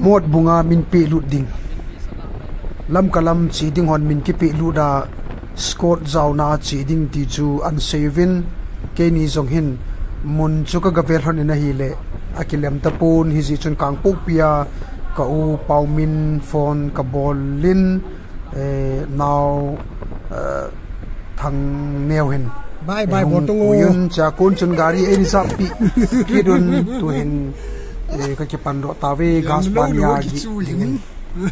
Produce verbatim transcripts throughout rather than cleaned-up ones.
Motbung a min pehlut ding, Lamka lam che ding hon min kipehlut a, Scott jaona che ding ti chu ana sei uvin, keini jong hin mun chu ka gavel lhon in ahile, akilem tapon, hijeh chun Kangpokpi a ka u Paumin phone ka bol in, eh, nao, eh, Thangneo hin, bye bye, eh, hung bol tung o. Pui un, chua kon chun gari eini japi kit un, tu hin, eh, ka kipan doh tauve, gas pan ya gi ding in. Eh,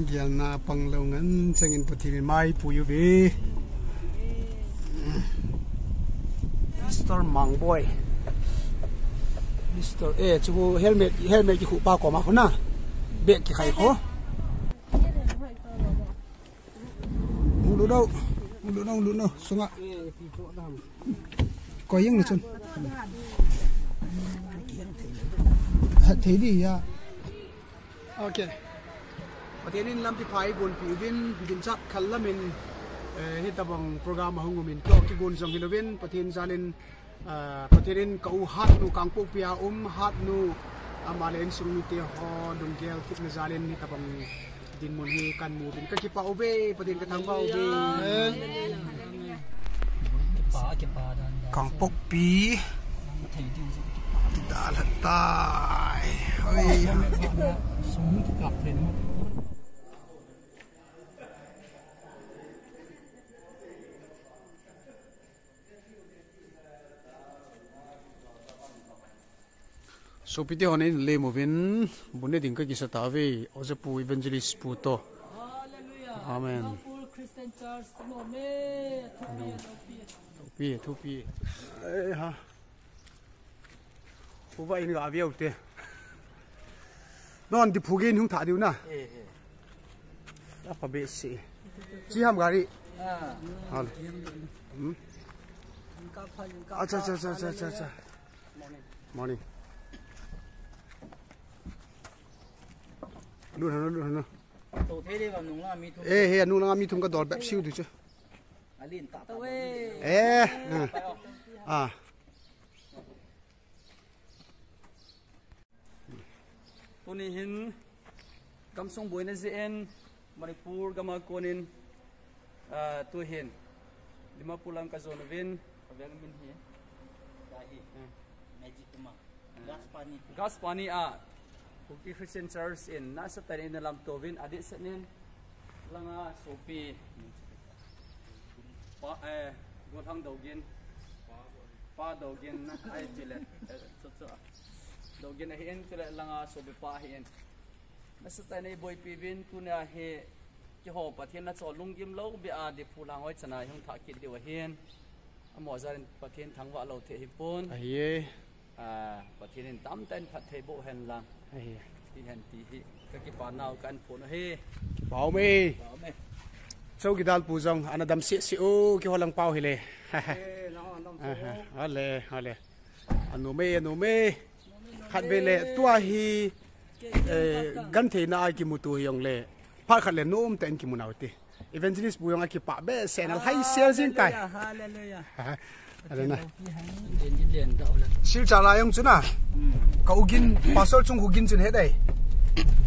gelna pang lou ngen chengin Pathen in mai pui uve. Mister Mangboi. Mister, eh, chu helmet, helmet kikhu pa koma khu na. Bag kikhai khu. Hung lut o, hung lut o, hung lut o, sunga. Koi jeng le chun. Hat thei di ya. Ok. Pathen in lampi pha eigonpi uvin, ginchat khel lam in, eh, hitabang program ahung um in, keiho kigon jong hilouvin, Pathen jal in, ah, Pathen in ka u hatnu Kangpokpi a um, hatnu, ama le insung mite ho lunggel thipna jal in hitabang dinmun hi kahin mu uvin ka kipah uve, Pathen ka thangvah uve. Kangpokpi. Kidalha tai. Oi. Sopite hon in lem uvin, bu ne ding ka kisa tauve, Oja pu Evangelist pu toh. Hallelujah. Amen. Liverpool Christian Church, lom e, thupi, thupi. Thupi, thupi. Eh, ha. Uva in ga viau te. Non di phugen hung tha diu na. Eh, eh. Apa be si. Chi ham gari. Ah. Hal. Hmm. Acha, acha, acha, acha, acha, acha. Morning. Lut hanu, lut hanu. To thei le ba nung la mi thum. Eh, he, nung la mi thum ka dol bep siu tu chu. Alin ta. To e. Eh. Ah. Ah. Tuni hin, gamsung boina jeh in, Manipur gam a kon in, ah, tu hin, Dimapur lang ka jon uvin, aveng min hi. Dahi. Hmm. Magic ma. Hmm. Gas pani. Gas pani a, Kuki Christian Church in, nasa tah in na lam to uvin, adeh seh in, langa sopi. Pa, eh, Gothang Dogin. Pa Dogin, ai, chule, eh, chu, chu. Dogin ahin, chule langa sopi pa ahin. Nasa tah in eiboipi uvin, tunia hi, keiho Pathen na chol lunggim lou, bia di phulang hoi chana hung thah kit diu ahin. Amaho jal in Pathen thangvah lou thei hipon. Ahi e. Ah, Pathen in tamtah in phatthei boh hen lang. Ahi. Ti hen ti hi. Ka kipa nau ka an phon ahi. Pau me. Pau me. Chowkidar pu jong ana dam seh seh o, keiho lang pau hile. Eh, nang ana dam seh o. Aha, hale, hale. Anu me, anu me. Khat ve le, tua hi, eh, gentheina a kimuto hi jong le. Phat khat le nom tah in kimu nau te. Evangelist pu jong akipah behseh na, hai sel jing tai. Hallelujah, hallelujah. Aha. Alena. Silchar la jong chu na. Hmm. Ka u gin, Pastor Chung u gin chun he dai.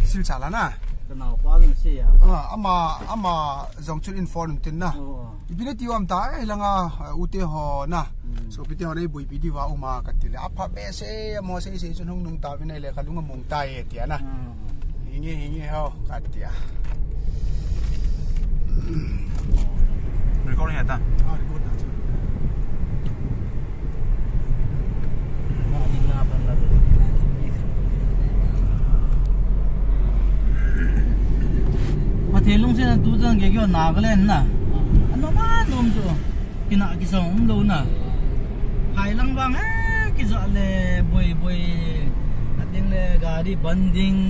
Silchar la na. Ka naopa jong si ya. Ah, ama, ama jong chun in phone tin na. Oh, oh. Ipi na ti u ham ta, eh, langa, eh, u te ho na. Hmm. Sopite ho na eiboipi diu va um a ka ti le. Apha behseh, amaho sei sei chun hung nung tauvin ahile ka lung among tai e tia na. Hmm. Hinge, hinge ho, ka tia. Record hi ta? Ah, record ta. Pathen lungset a tuchan gei keiho Nagaland na. Anom anom chu. Kina kisong umlou na. Phai lang vang he, kija le boi boi. Ating le gari banding.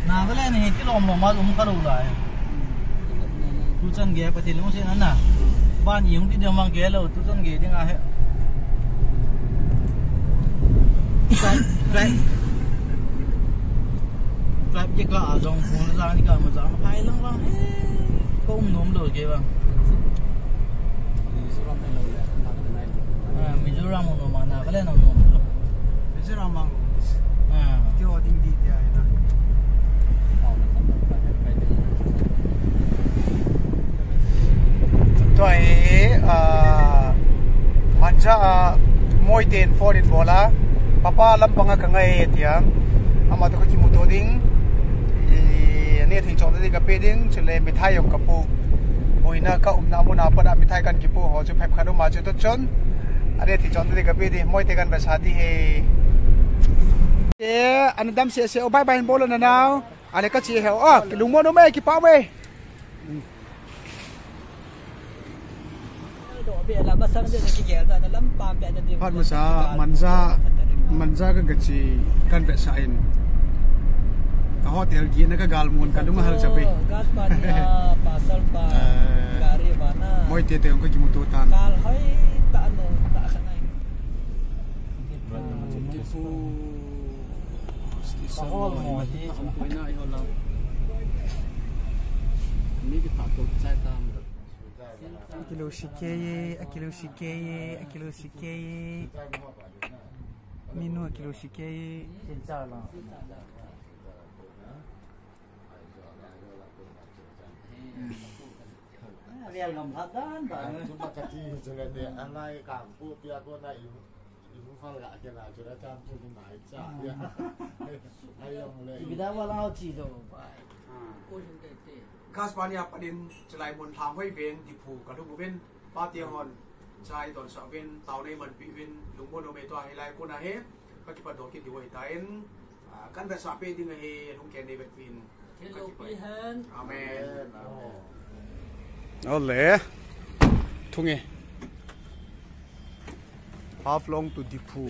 Nagaland hi kilom lom a um kha lou lai. Tuchan gei Pathen lungset na na. Ban i hung ti ding mang gei lou, tuchan gei ding ahi. Drive, drive. Drive kika a jong phone jani ka ma jang phai lang vang he. Ka um nom lou gei vang. Mizoram nei lou le, Nagaland nei lou. Ah, Mizoram u nom a, Nagaland u nom lou. Mizoram mang. Ah. Keiho ding di dia. Tua hi, ah, Manja, ah, Moiten phone in bol a, "Papa, lampang a ka ngai e," tia. Ama toh ka kimuto ding. I, aneh thei chon ding ka pe ding, chule mithai jong ka pu. Boina ka umna mun a pat a mithai kan kipu ho chu phep khat um a chu toh chun. Aneh thei chon ding ka pe ding, Moite kan vesa ding ahi. E, ana dam sese, o bye bye hin bol o na nao. Ale ka che he o, ah, lungmon um e, kipa um e. Phat masa, Manja, Manja ka gache, kan vetsah in. Ka hotel gin a ka galmun, ka lung ahal chap e. Moite te jong ka kimuto tan. Station. Ka hol mo hi. Tam poi na i hol lang. Mi ki pha to chai tam. Akilo sikei, akilo sikei, akilo sikei. Minu akilo sikei. Chin cha lang. Real ngam hat dan ba. Chu ma ka ti chu le ne, alai ka pu pia ko na i. Gas bani a panin chilai mun lhang hoi ven Diphu ka lhung uvin, pate hon chai don sa uvin, tao nei man pi uvin, lungmon um e tua hilai kona he, ka kipat doh kit diu ahi tan, ah, kan vetsah pe ding ahi, lungkhen nei vet uvin. Amen. Ole. Thung e. Haflong to Diphu.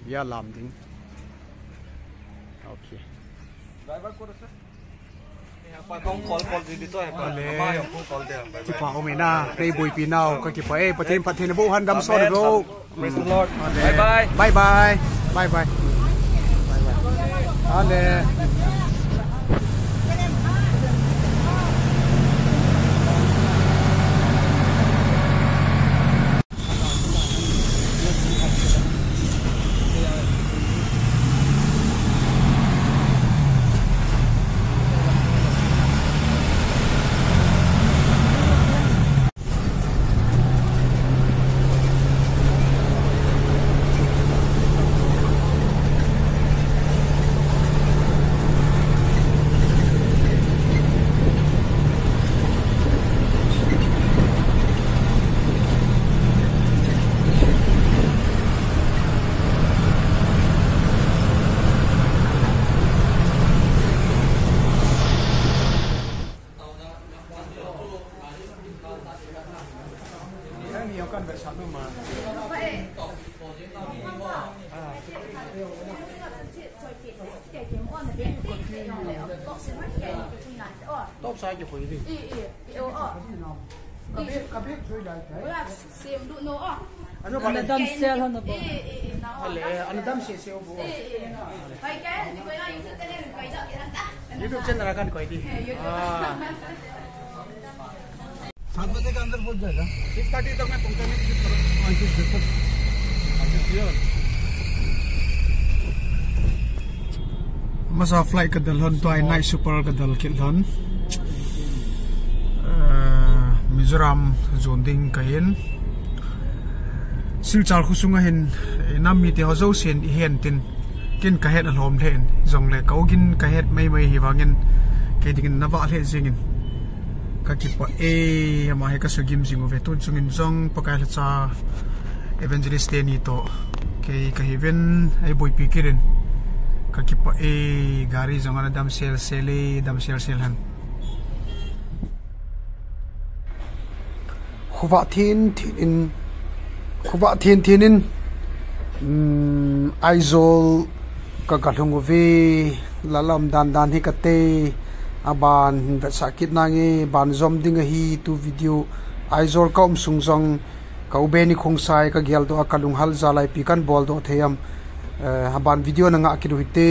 Bia lam ding. Okay. Driver ko sir. Kong call, call dito eh. Kipah um e na, nei boipi nau, ka kipah e, Pathen, Pathen, bo han dam son bo. Praise the Lord. Bye bye. Bye bye. Bye bye. Ale. Top sa ki khoi di. Ka bek, ka bek jui lai tai. Ano ba? Ana dam sel hon bo. Ale, ana dam sel sel bo. YouTube channel kan koi di. Ah. सात बजे के अंदर पहुंच जाएगा। Six thirty तक मैं पहुंचाने की कोशिश करूंगा। हाँ, sure। Masa flight ka del hon, tua hi night super ka del kit hon. Eh, Mizoram jon ding ka hin. Silchar kho sunga hin, eh, nam mite ho jousen i hen tin. Ken ka het alhom lheh in. Jongle ka u gin ka het mai mai hi vangin. Kei dingin na vah lheh jingin. Ka kipah e, ama hi ka sugim jing uve, tun chungin jong Pakai lhacha evangelist teni toh. Kei ka hi uvin, ei boipi kit in. Ka kipah e, gari jong ana dam sel sel e, dam sel sel hen. Khovah thin thin in, khovah thin thin in, um, Aizawl ka, ka lhung uve, lala um dan dan hi ka tei, aban hin vetsah kit nange, ban jom ding ahi tu video, Aizawl ka um sung jong, ka u Benny Khongsai ka geldoh a ka lunghal jalai pi kan boldoh thei am, eh, aban video na ngah kit u hite.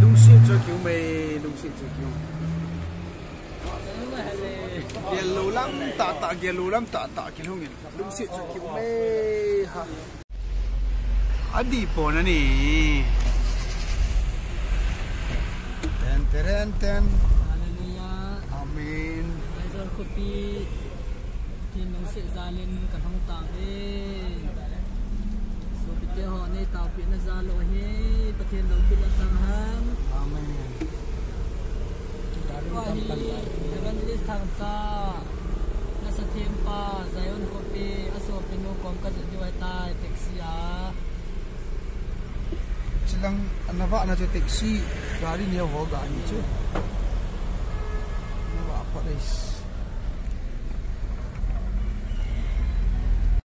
Lungset chu kium e, lungset chu kium. Gel lou lam tah tah, gel lou lam tah tah kilhung in. Lungset chu kium e, ha. Adih pon ahi. Ten, ten, ten. Hallelujah. Amen. Aizawl khopi Pathen lungset jal in kalhung tauve. Sopite ho, nei taopehna jal u ahi. Pathen loupi la chang hen. Amen. Tua hi Evangelist Thangcha, nasathem pa, Zion khopi, asopinu kom kajet diu ahitai, taxi a. Chilang, navahna chu taxi, gari neo ho ga ahi chu. Navah phat ahi.